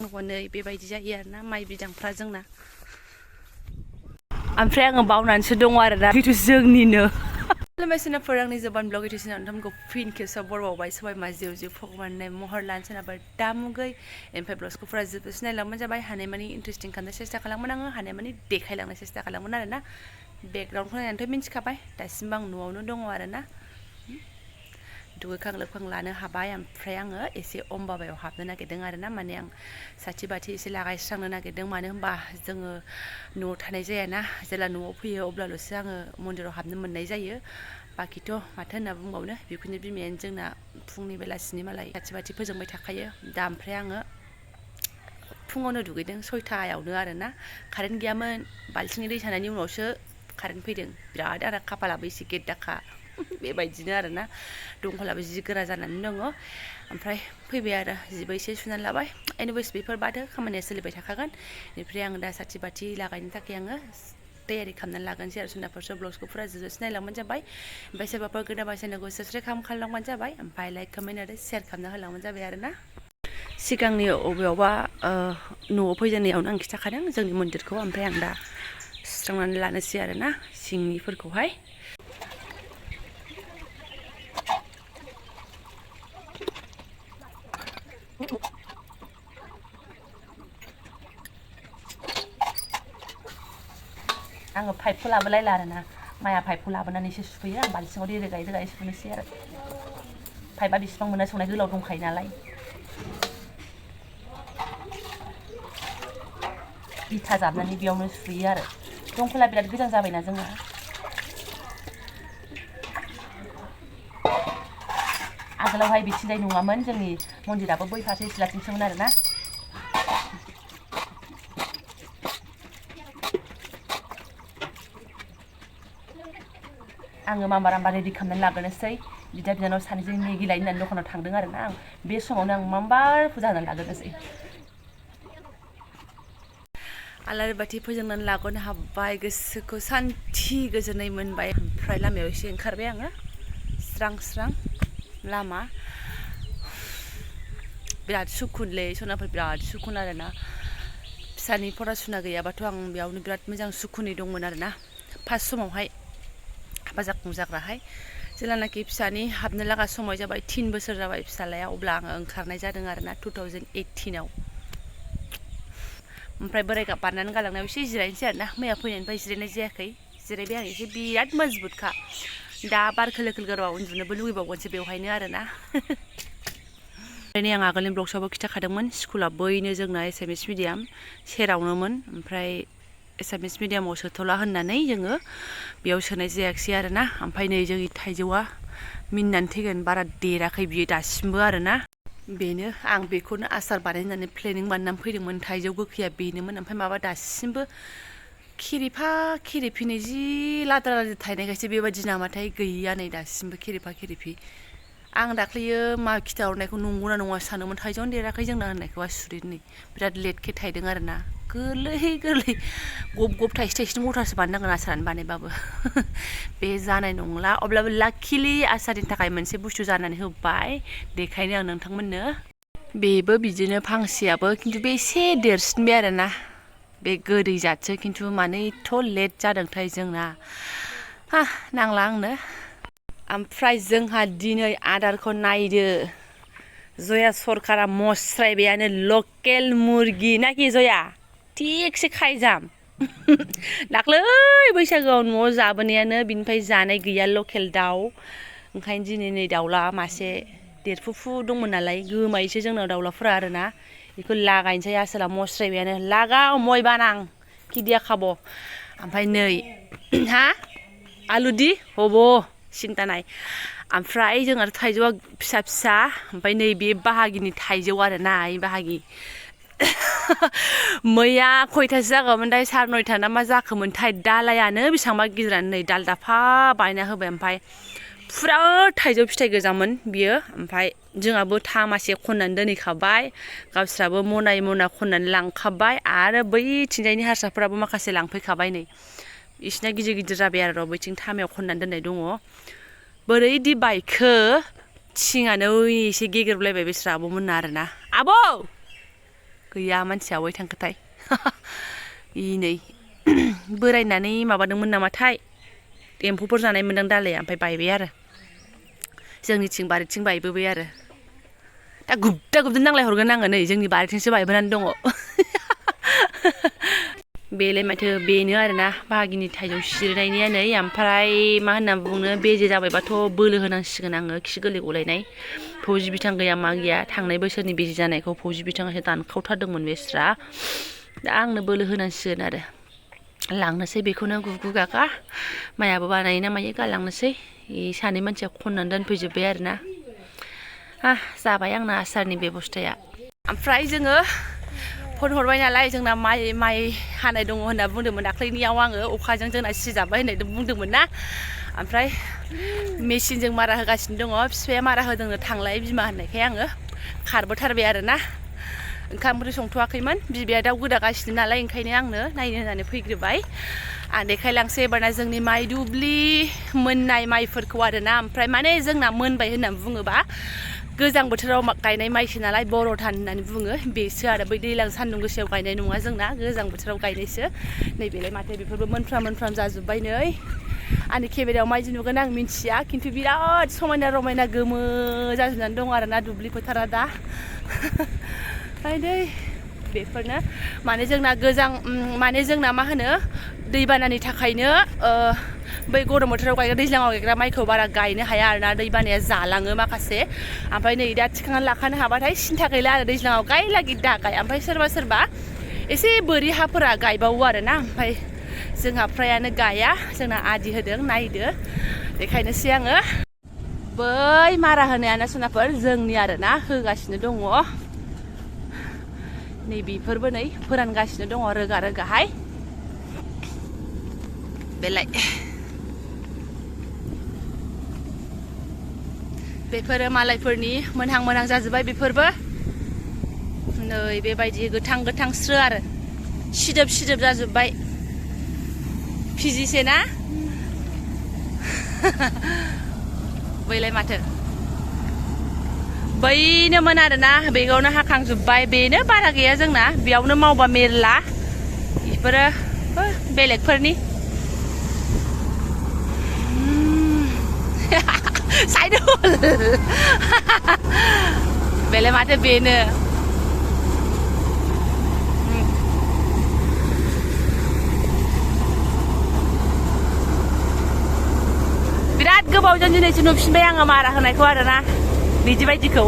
सानाव नै बेबायदि जायो आरोना माइ बिदांफ्रा जोंना ओमफ्राय आङो बावनानैसो दङ आरोना बेथ' जोंनिनो खुलुमबायसोनाफोर आंनि Jobanivlog इउटिउब नोंथांमोनखौ फिन खेबसेयाव बरबावबाय सबाय मा जिउ जिउ भगबान महर लानो सोनाबा दामुगै ओमफ्राय ब्लगखौ फुरा जोबोद नायलांबानो जाबाय हानायमानि इन्टारेस्टिं खालामनो सेस्था खालामगोन आङो हानायमानि देखायलांनो सेस्था खालामगोन आरोना बेकग्राउन्डखौ नायनानैथ' मिन्थिखाबाय दासिमबो आं न'आवनो दङ आरोना दुगैखां लोबखां लानो हाबाय ओमफ्राय आङो एसे बाबायाव हाबनो नागिरदों आरोना माने आं साथि बाथि एसे लागायस्रांनो नागिरदों मानो होनबा जोङो न'आव थानाय जायाना जेला न'आव फैयो अब्लाल'सो आङो मन्दिराव हाबनो मोननाय जायो बाखिथ' माथो होनना बुंबावनो बिखुनजो बिमायानो जोंना फुंनि बेलासिनि मालाय साथि बाथि फोजोंबाय थाखायो दा ओमफ्राय आङो फुङावनो दुगैदों 6थायावनो आरोना कारेन्ट गैयामोन बाल्थिंनि दै सानायनि उनावसो कारेन्ट फैदों बिराद आरो खाफालाबो एसे गेद्दाखा बेबायदिनो आरोना दंखलाबो जि गोरा जानानै दङ ओमफ्राय फैबाय आरो जिबो एसे सुनानै लाबाय एनिवेस बेफोर बादो खामानिया सोलिबाय थाखागोन बेनिफ्राय आं दा साथि बाथि लागायनो थाखाय आङो तैयारि खालामनानै लागोनसै आरो सोनाफोरसो ब्लगखौ फुरा जोबोद नायलांबानो जाबाय ओमफ्राय सोरबाफोर गोदान चेनेलखौ साबस्क्राइब खालामलांबानो जाबाय ओमफ्राय लाइक कमेन्ट आरो शेयार खालामना होलांबानो जाबाय आरोना सिगांनि अबेयावबा न'आव फैजेननायावनो आं खिन्थाखादों जोंनि मन्दिरखौ ओमफ्राय आं दा सुस्रांनानै लानोसै आरोना सिंनिफोरखौहाय आङो पाइपखौ लाबोलायला आरोना माइया पाइपखौ लाबोनानैसो सुफैयो आं बाल्थिङाव दै रोगायै रोगायै सुफैनोसै आरो पाइपआ बेसेबां मोना संनाय गोलाव दंखायो नालाय इथा जाबनानै बेयावनो सुयो आरो दंखला बिराद गोजान जाबायना जोंना आगोलावहाय बिथिंजाय नङामोन जोंनि मन्दिराबो बै फारसे सिलाथिंसोमोन आरोना आङो माम्बा रेडि खालामनानै लाग्रोनोसै बिदा बिनानाव सानैजों मेगि लायनो होननानै दखानाव थांदों आरोना आं बे समावनो आं माम्बार फुजा होनानै लाग्रोनोसै आलारि बाथि फोजोंनानै लागनो हाबाय गोसोखौ सान्थि गोजोननाय मोनबाय ओमफ्राय लामायाव एसे ओंखारबाय आङो स्रां स्रां लामा बिराद सुखुनलै सनाफोर बिराद सुखुन आरोना फिसानि फरासुना गैयाबाथ' आं बेयावनो बिराद मोजां सुखुनि दंमोन आरोना फार्स्ट समावहाय हाबा जाग्राहाय जेलानाखि फिसानि हाबनो लागा समाव जाबाय 3 बोसोर जाबाय फिसालाया अब्ला आङो ओंखारनाय जादों आरोना 2018आव ओमफ्राय बोराइगा बारनानै गालांनायाव एसे जिरायनोसै आरोना मैया फैनायनिफ्राय जिरायनाय जायाखै जिरायबाय आं एसे बिराद मजबुतखा दा बार खोलो खोलो गोरबा उन्दुनोबो लुगैबावगोनसो बेवहायनो आरोना ओमफ्राय आं आगोलनि ब्लगसावबो खिथाखादोंमोन स्कुला बैनो जोंना एसामिस मिडियाम सेरावनोमोन ओमफ्राय एसामिस मिडियामाव सोथ'ला होननानै जोङो बेयाव सोनाय जायाखिसै आरोना ओमफ्राय नै जोंनि थाइजौआ मिनिनानै थैगोन बारा देराखै बियो दासिमबो आरोना बेनो आं बेखौनो आसार बानायनानै प्लेनिं बानायनानै फैदोंमोन थाइजौ गोखैया बेनोमोन ओमफ्राय माबा दासिमबो खेरेफिनो जि लाद्रा लाद्रि थायनायखायसो बेबायदि नामाथाय गैया नै दासिमबो खेरेफि आं दाख्लैयो मा खिथाहरनायखौ नंगौना नङा सानोमोन थाइजौआनो देराखै जोंना होननायखौ आसुरित नै बिराद लेटखे थायदों आरोना गोरलै गब गब थाइसे गथासो बानायनांगोन आसारानो बानायबाबो बे जानाय नंला अब्लाबो लाकिलि आसारनि थाखाय मोनसे बुस्थु जानानै होबाय देखायनो आं नोंथांमोननो बेबो बिदिनो फांसेयाबो खिन्थु बे एसे देरसिनबाय आरोना बे गोदै जादसो खिन्थु मानो एथ' लेट जादोंथाय जोंना नांला आंनो ओमफ्राय जोंहा दिनै आदारखौ नायदो जया सरकारा मस्रायबायानो लकेल मुरगि नाखि जया थिगसे खायजाम दाख्लै बैसागोआव न'आव जाबोनायानो बिनिफ्राय जानाय गैया लकेल दाउ ओंखायनो दिनै नै दाउला मासे देरफुफु दंमोन नालाय गोमायोसो जोंनाव दाउलाफोरा आरोना बेखौ लागायनोसै आसोला मस्रायबायानो लागाव मय बानां किदिया खाब' ओमफ्राय नै आलु दि हब' सिन्था नाय ओमफ्राय जोंहा थाइजौआ फिसा फिसा ओमफ्राय नैबे बाहागिनि थाइजौ आरोना बाहागि मैया खयथासो जागौमोनथाय 9:30 ना मा जाखोमोनथाय दालायानो बेसेबांबा गिदिरानो नै दाल दाफा बायना होबाय ओमफ्राय फुरा थाइजौ फिथाइ गोजामोन बियो ओमफ्राय जोंहाबो थामासे खननानै दोनहैखाबाय गावस्राबो मना खननानै लांखाबाय आरो बैथिंजायनि हारसाफोराबो माखासे लांफैखाबाय नै इसिना गिदिर जाबाय आरो बैथिं थामायाव खननानै दोननाय दङ बोरैदि बायखो थिङानो एसे गेग्रेबलायबाय बेस्रा आब'मोनना आरोना आब' गैया मानसिया अबाय थांखोथाय इनै बोरायनानै माबादोंमोन नामाथाय एम्फौफोर जानाय मोनदां दालाया ओमफ्राय बायबाय आरो जोंनिथिं बारिथिं बायबोबाय आरो दा गुबदा नांलाय हरगोन आङो नै जोंनि बारिथिंसो बायबोनानै दङ बेलाय माथो बेनो आरोना बाहागिनि थाइजौ सिरिनायनिया नै ओमफ्राय मा होनना बुङो बेजे जाबायबाथ' बोलो होनांसिगोन आङो खि गोरलै गलायनाय फौजि बिथां गैया मा गैया थांनाय बोसोरनि बेजे जानायखौ फौजि बिथाङासो दानखावथारदोंमोन बेस्रा दा आंनो बोलो होनांसिगोन आरो लांनोसै बेखौनो गुगु गागा माइयाबो बानायो ना मायो गालांनोसै सानै मानसिया खननानै दोनफैजोब्बाय आरोना जाबाय आंना आसारनि बेबस्थाया ओमफ्राय जोङो फन हरबाय नालाय जोंना माइ हानाय दङ होनना बुंदोंमोन दाख्लैनियाव आङो अखाजों जोंना सिजाबाय होननानै बुंदोंमोन ना ओमफ्राय मेचिनजों मारा होगासिनो दङ बिफाया मारा होदोंनो थांलाय बिमा होननायखाय आङो खारबोथारबाय आरोना ओंखाम ओंख्रि संथ'वाखैमोन बिबाया दाउ गोदागासिनो नालाय ओंखायनो आंनो नायनो होननानै फैग्रोबाय आं देखायलांसै एबारना जोंनि माइ दुब्लि मोननाय माइफोरखौ आरोना ओमफ्राय माने जोंना मोनबाय होननानै बुङोबा गोजां बोथोराव गायनाय माइसो नालाय बर' धान होननानै बुङो बेसो आरो बै दैज्लां सान्दुं गोसायाव गायनाय नङा जोंना गोजां बोथोराव गायनायसो नैबेलाय माथो बेफोरबो मोनफ्राम जाजोब्बाय नै आंनि केमेरायाव माइदि नुगोन आं मिन्थिया खिन्थु बिराद समायना रमायना गोमो जाजोबनानै दं आरोना दुब्लि फोथारा दा दै बेफोरनो माने जोंना मा होनो दैबानानि थाखायनो बै गरम बोथोराव गायग्रा दैज्लाङाव गायग्रा माइखौ बारा गायनो हाया आरोना दैबानाया जालाङो माखासे ओमफ्राय नै दा थिखांनानै लाखानो हाबाथाय सिन्था गैला आरो दैज्लाङाव गायला गिद्दा गाय ओमफ्राय सोरबा एसे बोरि हाफोरा गायबावो आरोना ओमफ्राय जोंहा फ्रायानो गाया जोंना आदि होदों नायदो देखायनोसै आङो बै मारा होनायानो सोनाफोर जोंनि आरोना होगासिनो दङ नै बेफोरबो नै फोरानगासिनो दङ रोगाहाय बेलाय बेफोरो मालायफोरनि मोनहां जाजोब्बाय बेफोरबो नै बेबायदि गोथां स्रो आरो सिदोब जाजोब्बाय फिजिसे ना बैलाय माथो बैनोमोन आरोना बेगावनो हाखांजोब्बाय बेनो बारा गैया जोंना बेयावनो मावबा मेरला बेफोरो बेलेगफोरनि साइदुल बेलाय माथो बेनो बिराद गोबावजों दिनैसो नुफिनबाय आङो मारा होनायखौ आरोना बिदि बायदिखौ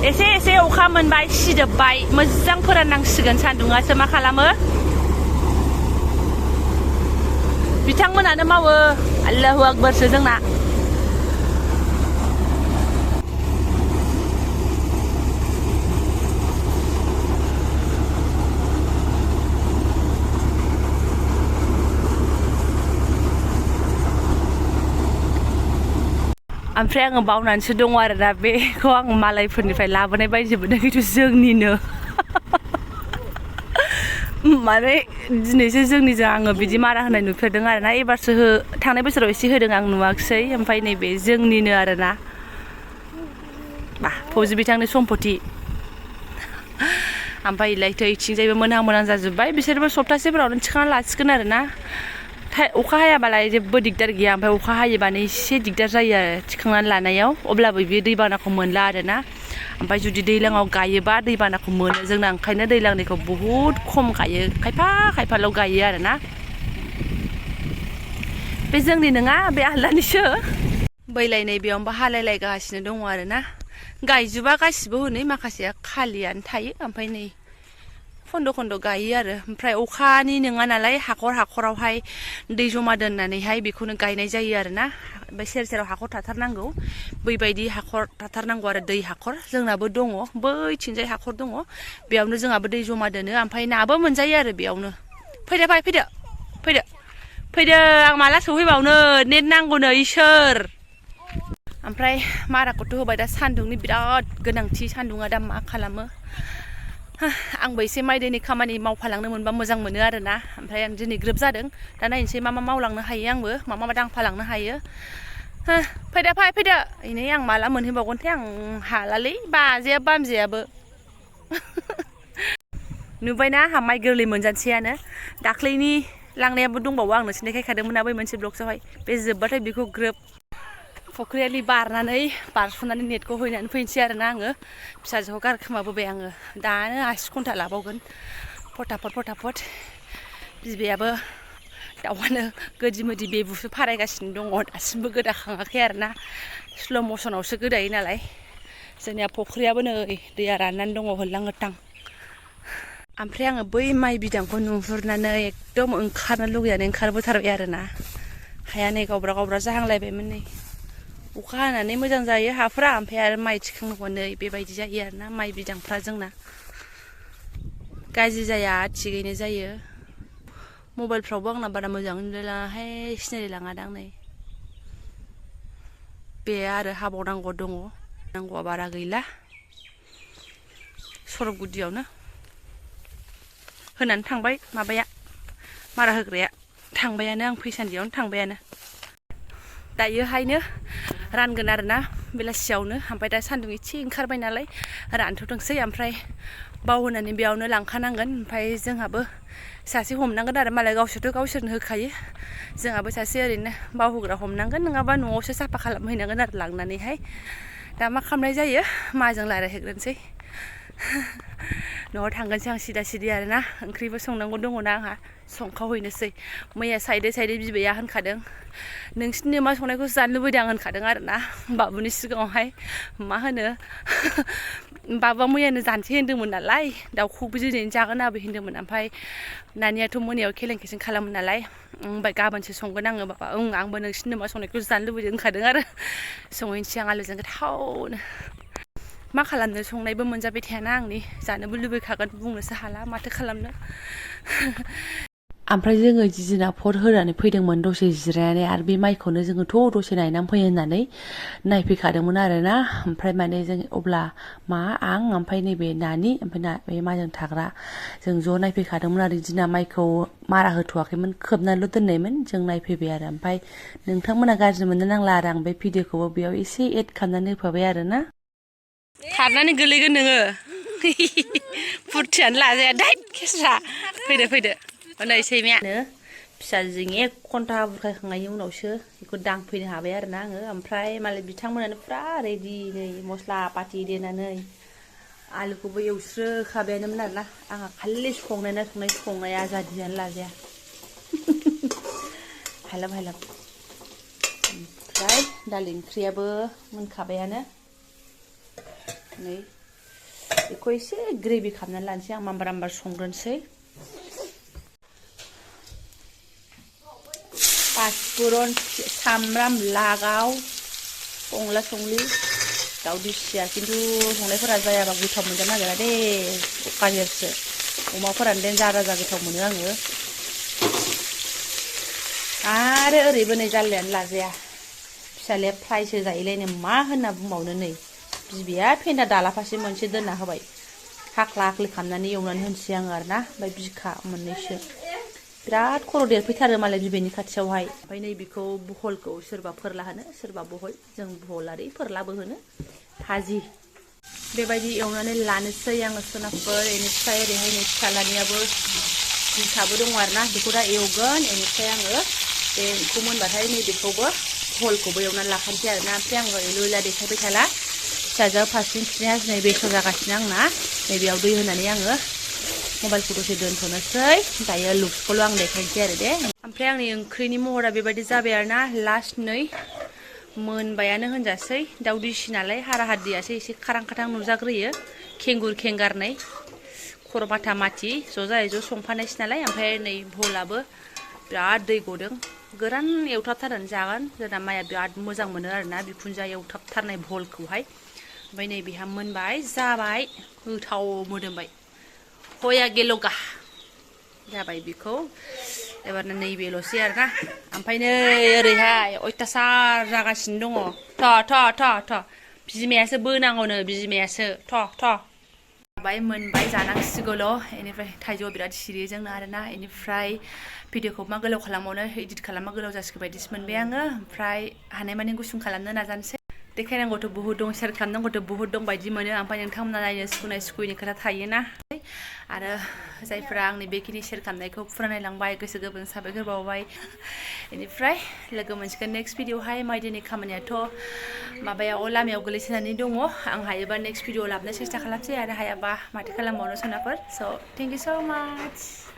एसे अखा मोनबाय सिदोबबाय मोजां फोराननांसिगोन सान्दुङासो मा खालामो बिथांमोनानो मावो आल्लाहु आकबारसो जोंना ओमफ्राय आङो बावनानैसो दङ आरोना बेखौ आं मालायफोरनिफ्राय लाबोनाय बायदि मोनदों खिन्थु जोंनिनो माने दिनैसो जोंनिजों आङो बिदि मारा होनाय नुफेरदों आरोना एबारसो थांनाय बोसोराव एसे होदों आं नुवाखिसै ओमफ्राय नैबे जोंनिनो आरोना फौजि बिथांनि सम्पति ओमफ्राय इलायथो इथिंजायबो मोनहां जाजोब्बाय बिसोरबो सप्तासेफोरावनो थिखांना लासिगोन आरोना अखा हायाबालाय जेबो दिगदार गैया ओमफ्राय अखा हायोबानो एसे दिगदार जायो आरो थिखांनानै लानायाव अब्लाबो बे दैबानाखौ मोनला आरोना ओमफ्राय जुदि दैज्लाङाव गायोबा दैबानाखौ मोनो जोंना ओंखायनो दैज्लांनिखौ बहुद खम गायो खायफाल' गायो आरोना बे जोंनि नङा बे आलदानिसो बैलायनाय बेयावनोबो हालायलायगासिनो दङ आरोना गायजोबा गासिबो हनै माखासेया खालियानो थायो ओमफ्राय नै खन्द' गायो आरो ओमफ्राय अखानि नङा नालाय हाखरावहाय दै जमा दोननानैहाय बेखौनो गायनाय जायो आरोना ओमफ्राय सेराव हाखर थाथारनांगौ बैबायदि हाखर थाथारनांगौ आरो दै हाखर जोंनाबो दङ बैथिंजाय हाखर दङ बेयावनो जोंहाबो दै जमा दोनो ओमफ्राय नाबो मोनजायो आरो बेयावनो फैदो आं माला सौहैबावनो नेट नांगौनो इसोर ओमफ्राय माराखौथ' होबाय दा सान्दुंनि बिराद गोनांथि सान्दुङा दा मा खालामो आंबो एसे माइ दैनि खामानि मावफालांनो मोनबा मोजां मोनो आरोना ओमफ्राय आं दिनै ग्रोब जादों दा नायनोसै मा मावलांनो हायो आंबो मा दांफालांनो हायो फैदो इनै आं माला मोनहैबावगोनथाय आं हालालै बाजाया बामजायाबो नुबायना आंहा माइ गोरलै मोनजानोसैयानो दाख्लैनि लांनायाबो दंबावो आं नोंसोरनो देखायखादोंमोन बै मोनसे ब्लगसआवहाय बे जोबबाथाय बेखौ ग्रोब फख्रियालि बारनानै बारस'नानै नेटखौ हैनानै फैनोसै आरोना आङो फिसाजोखौ गारखोमाबोबाय आङो दानो 80 घन्टा लाबावगोन फटाफट बिबैयाबो दाउआनो गोदि मोदि बेबुसो फारायगासिनो दङ दासिमबो गोदाखाङाखै आरोना स्ल' मसनावसो गोदायो नालाय जोंनिया फख्रियाबो नै दैया राननानै दङ होल्लां होथां ओमफ्राय आङो बै माइ बिदांखौ नुहुरनानै एकदम ओंखारनो लुगैनानै ओंखारबोथारबाय आरोना हाया नै गावब्रा जाहांलायबायमोन नै अखा हानानै मोजां जायो हाफ्रा ओमफ्राय आरो माइ थिखांनांगौ नै बेबायदि जायो आरोना माइ बिदांफ्रा जोंना गाज्रि जाया थिगैनो जायो मबाइलफ्रावबो आंना बारा मोजां नुलायलाङाहाय सिनायलायलाङादां नै बे आरो हाबावनांगौ दङ नांगौआ बारा गैला सरब गुदियावनो होनानै थांबाय माबाया मारा होग्राया थांबायानो आं फैसान्दियावनो थांबायानो दायोहायनो रानगोन आरोना बेलासियावनो ओमफ्राय दा सान्दुं एसे ओंखारबाय नालाय रानथ'थोंसै ओमफ्राय बाव होनानै बेयावनो लांखानांगोन ओमफ्राय जोंहाबो सासे हमनांगोन आरो मालाय गावसोरथ' गावसोरनो होखायो जोंहाबो सासे ओरैनो बाव होग्रा हमनांगोन नङाबा न'आवसो साफा खालामहैनांगोन आरो लांनानैहाय दा मा खालामनाय जायो माजों रायज्लायहैग्रोनोसै न'आव थांगोनसै आं सिदा आरोना ओंख्रिबो संनांगौ दङना आंहा संखावहैनोसै मैया साइडे बिबैया होनखादों नोंसिनि मा संनायखौ जानो लुबैदों आं होनखादों आरोना बाबुनि सिगाङावहाय मा होनो बाबा मैयानो जानोसै होनदोंमोन नालाय दाउखौबो दिनैनो जागोन आबै होनदोंमोन ओमफ्राय नानियाथ' मोनायाव खेलें खालामो नालाय ओमफ्राय गाबोनसो संगोन आङो बाबा आंबो नोंसिनि मा संनायखौ जानो लुबैदों होनखादों आरो संहैनोसै आं आलुजों गोथावनो मा खालामनो संनायबो मोनजाबाय थायाना आंनि जानोबो लुबैखागोन बुंनोसो हाला माथो खालामनो ओमफ्राय जोङो जिजिना फट होनानै फैदोंमोन दसे जिरायनानै आरो बे माइखौनो जोङोथ' दसे नायनानै फैयो होननानै नायफैखादोंमोन आरोना ओमफ्राय माने जों अब्ला आं ओमफ्राय नैबे नानि ओमफ्राय बे माजों थाग्रा जों ज' नायफैखादोंमोन आरो दिना माइखौ मारा होथ'वाखैमोन खोबनानैल' दोननायमोन जों नायफैबाय आरो ओमफ्राय नोंथांमोना गाज्रि मोननो नांला आरो आं बे भिडिअखौबो बेयाव एसे एड खालामनानै होफाबाय आरोना खारनानै गोलैगोन नोङो फुरथियानो लाजाया दाइट केसरा फैदो नै सैमायानो फिसाजों 1 घन्टा बुरखायखांनायनि उनावसो बेखौ दांफैनो हाबाय आरोना आङो ओमफ्राय मालाय बिथांमोनानो फुरा रेडि नै मस्ला पाति देनानै आलुखौबो एवस्रोखाबायानोमोन आरोना आंहा खालि संनाया आजादियानो लाजाया हालाब ओमफ्राय दालि ओंख्रियाबो मोनखाबायानो नै बेखौ एसे ग्रेभि खालामनानै लानोसै आं मामबार संग्रोनोसै पाँचफोरन सामब्राम लागाव संलि दाउ दिसिया खिन्थु संनायफोरा जायाबा गोथाव मोनजानो नागिरा दे अखाजेरसो अमाफोरानो देन जाजा गोथाव मोनो आङो आरो ओरैबो नै जाल्लायानो लाजाया फिसालाया फ्रायसो जायोलायनो मा होनना बुंबावनो नै बिबैया फेन्दा दालाफासे मोनसे दोनना होबाय हाख्ला खालामनानै एवनानै होनोसै आङो आरोना ओमफ्राय बिखा मोननैसो बिराद खर' देरफैथारो मालाय बिबैनि खाथियावहाय ओमफ्राय नैबेखौ बहलखौ सोरबा फोरला होनो सोरबा बहल जों बहल आरो फोरलाबो होनो भाजि बेबायदि एवनानै लानोसै आङो सोनाफोर बेनिफ्राय ओरैहाय नै फिसालानियाबो बिखाबो दङ आरोना बेखौ दा एवगोन बेनिफ्राय आङो बेखौ मोनबाथाय नैबेखौबो बहलखौबो एवनानै लाखानोसै आरोना ओमफ्राय आङो एलुला देखायबाय थाला फिसाजोआ फारसेथिं खिनाया नै बेसर जागासिनो आंना नैबेयाव दै होनानै आङो मबाइलखौ दसे दोनथ'नोसै दायो लुक्सखौल' आं देखायनोसै आरो दे ओमफ्राय आंनि ओंख्रिनि महरा बेबायदि जाबाय आरोना लास्ट नै मोनबायानो होनजासै दाउ दिसि नालाय हारा हादियासो एसे खारां खाथां नुजाग्रोयो खेंगारनाय खर' माथा माथि ज' संफानायसै नालाय ओमफ्राय नै भलाबो बिराद दै गदों गोरान एवथाबथारनानै जागोन जोंना माइया बिराद मोजां मोनो आरोना बिखुनजोआ एवथाबथारनाय भलखौहाय ओमफ्राय नै बेहा मोनबाय जाबाय गोथाव मोदोमबाय हया गेलगा जाबाय बेखौ एबारनो नैबेल'सै आरोना ओमफ्राय नै ओरैहाय अयथासार जागासिनो दङ थ' बिमायासो बोनांगौनो बिमायासो थ' जाबाय मोनबाय जानांसिगौल' बेनिफ्राय थाइजौआ बिराद सिरियो जोंना आरोना बेनिफ्राय भिडिअखौ मा गोलाव खालामबावनो इडिट खालामबा गोलाव जासिगौ बायदिसो मोनबाय आङो ओमफ्राय हानायमानि गुसुं खालामनो नाजानोसै देखायनांगौथ' बहुद दं शेयार खालामनांगौथ' बहुद दं बायदि मोनो ओमफ्राय नोंथांमोना नायनो सुखुनाय सुखुयैनि खोथा थायोना आरो जायफोरा आंनि बेखिनि शेयार खालामनायखौ फुरा नायलांबाय गोसो गोरबोजों साबायखर बावबाय बेनिफ्राय लोगो मोनसिगोन नेक्स्ट भिडिअआवहाय माइदेनि खामानियाथ' माबायाव लामायाव गोलैसोनानै दङ आं हायोबा नेक्स्ट भिडिअ लाबोनो सेस्था खालामसै आरो हायाबा माथो खालामबावनो सनाफोर स' थेंक इउ स' माच